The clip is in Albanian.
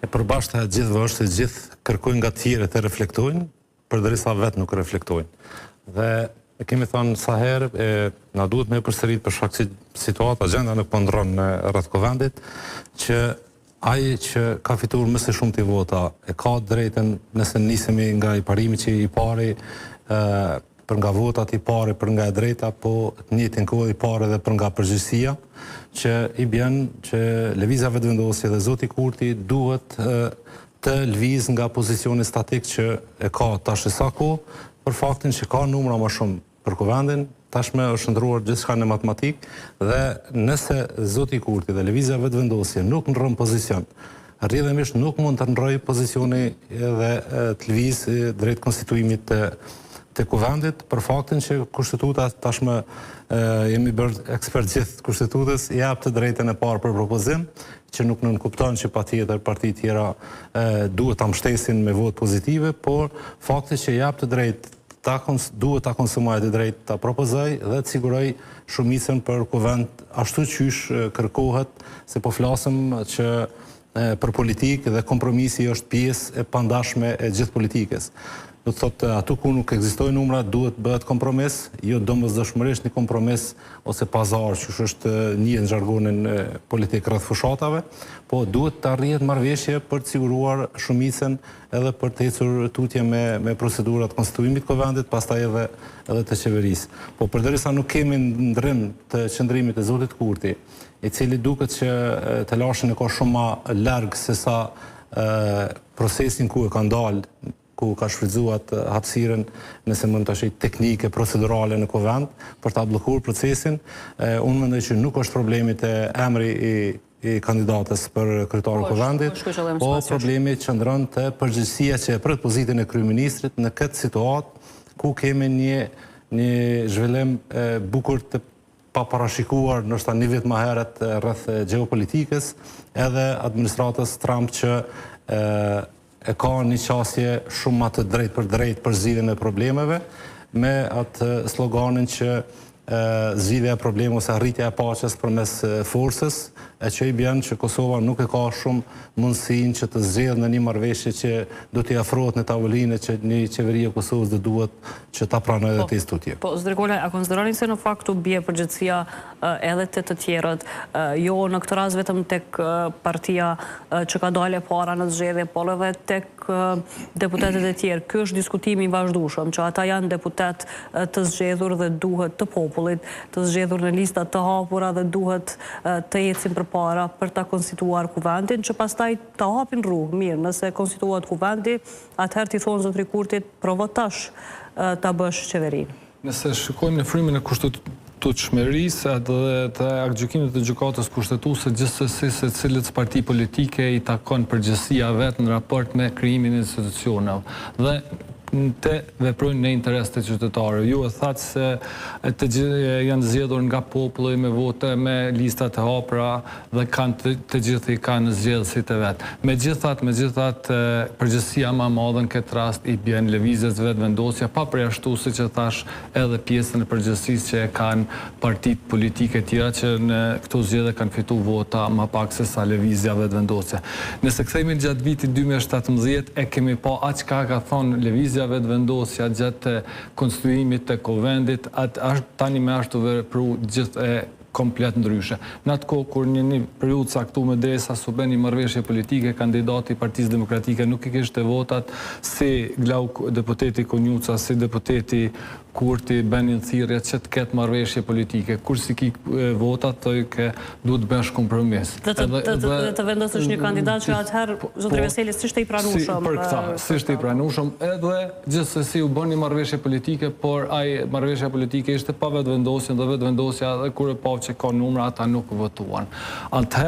E përbashkëta e gjithëve është se gjithë kërkojnë nga të tjerët të reflektojnë, përderisa vetë nuk reflektojnë. Dhe e kemi thënë sa herë, e na duhet me e përsërit për shkak se situata, gjendja nuk po ndrron rreth kuvendit, që ai që ka fituar më së shumti vota e ka të drejtën nëse nisemi nga i parimi që i pari ë për nga votat i pari për nga e drejta, po të njëjtën kohë i pari edhe për nga përgjegjësia, që i bjen që Lëvizja Vetëvendosje dhe zoti Kurti duhet të lëvizë nga pozicioni statik që e ka tash e sa kohë, për faktin që ka numra më shumë për Kuvendin, tashmë është shndërruar gjithçka në matematikë dhe nëse zoti Kurti dhe Lëvizja Vetëvendosje nuk ndërron pozicion, rrjedhimisht nuk mund të ndërrojë pozicioni edhe të lëvizë drejt konstituimit të të Kuvendit, për faktin që Kushtetuta tashmë jemi bërë ekspert gjithë të Kushtetutës, i jap të drejtën e parë për propozim, që nuk nënkupton që patjetër partitë tjera duhet ta mbështesin me votë pozitive, por fakti që jap të drejtë ta duhet ta konsumojë të drejtë ta propozojë dhe të sigurojë shumicën për kuvend ashtu qysh kërkohet se po flasim që për politikë dhe kompromisi është pjesë e pandashme e gjithë politikës. Do të thotë aty ku nuk ekzistojnë numra duhet të bëhet kompromis, jo domosdoshmërisht një kompromis ose pazar qysh është njihet në zhargonin politik rreth fushatave, po duhet të arrihet marrëveshje për të siguruar shumicën edhe për të ecur tutje me me procedurat e konstituimit të Kuvendit, pastaj edhe edhe të qeverisë. Po përderisa nuk kemi ndërrim të qëndrimit të zotit Kurti, i cili duket që telashin e ka shumë ma larg se sa procesin ku e ka ndalë, ku ka shfrytëzuar atë hapësirën, nëse mund ta quaj teknike, procedurale në Kuvend, për ta bllokuar procesin, unë mendoj që nuk është problemi te emri i i kandidates për kryetar të Kuvendit, po problemi qëndron te përgjegjësia që e pret pozitën e kryeministrit në këtë situatë ku kemi një një zhvillim bukur të paparashikuar, ndoshta një vit më herët rreth gjeopolitikës, edhe administratës Trump që e ka një qasje shumë ma të drejtpërdrejtë për zgjidhjen e problemeve, me atë sloganin që zgjidhja e problemeve ose arritja e paqes përmes forcës, e që i bjen që Kosova nuk e ka shumë mundësinë që të zgjedhë në një marrëveshje që do t'i afrohet në tavolinë që një qeveri e Kosovës do duhet që ta pranojë dhe të ecë tutje. Po, zotëri Kolaj, a konsideroni se në fakt u bie përgjegjësia edhe te të tjerët, jo në këtë rast vetëm tek partia që ka dalë e para në zgjedhje, por edhe tek deputetët e tjerë. Ky është diskutimi i vazhdueshëm, që ata janë deputetë të zgjedhur dhe duhet të popullit, të zgjedhur në lista të hapura dhe duhet të ecin përpara për ta konstituuar Kuvendin, që pastaj të hapin rrugë, mirë, nëse konstituohet Kuvendi, atëherë t'i thonë zotëri Kurtit, provo tash ta bësh qeverinë. Nëse shikojmë në frymën e kushtetutshmërisë edhe të aktgjykimit të Gjykatës Kushtetuese, gjithsesi secilës parti politike i takon përgjegjësia vet në raport me krijimin e institucioneve dhe të veprojnë në interes të qytetarëve. Ju e thatë se të gjithë janë zgjedhur nga populli me votë me lista të hapura dhe kanë të gjithë i kanë zgjedhësit e vet. Megjithatë, megjithatë, përgjegjësia ma e madhe në këtë rast i bjen Lëvizjes Vetëvendosja, pa përjashtu, siç e thashë, edhe pjesën e përgjegjësisë që e kanë partitë politike tjera që në këto zgjedhje kanë fitu vota ma pak se sa Lëvizja Vetëvendosje. Nëse kthehemi gjatë vitit 2017 e kemi pa atë çka ka thonë Lëvizja Vetëvendosja gjatë konstituimit të Kuvendit, atë tani më asht tu vepru gjithë e komplet ndryshe. Në atë kohë kur një një periudhë të caktume derisa s'u bë një marrëveshje politike kandidati i Partisë Demokratike nuk i kishte votat si Glauk deputeti Konjufca si deputeti Kurti bënin thirrje që të ketë marrëveshje politike. Kur s'i ki votat thojke duhet të bësh kompromis. Dhe të dhe, dhe të vendosësh një kandidat që atëherë zotëri po, Veseli s'ishte i pranueshëm. Si, për këta, s'ishte i pranueshëm edhe Gjithsesi u bë një marrëveshje politike, por ai marrëveshja politike ishte pa Vetëvendosjen dhe Vetëvendosja edhe kur e pa që ka numra ata nuk votuan. Atëherë.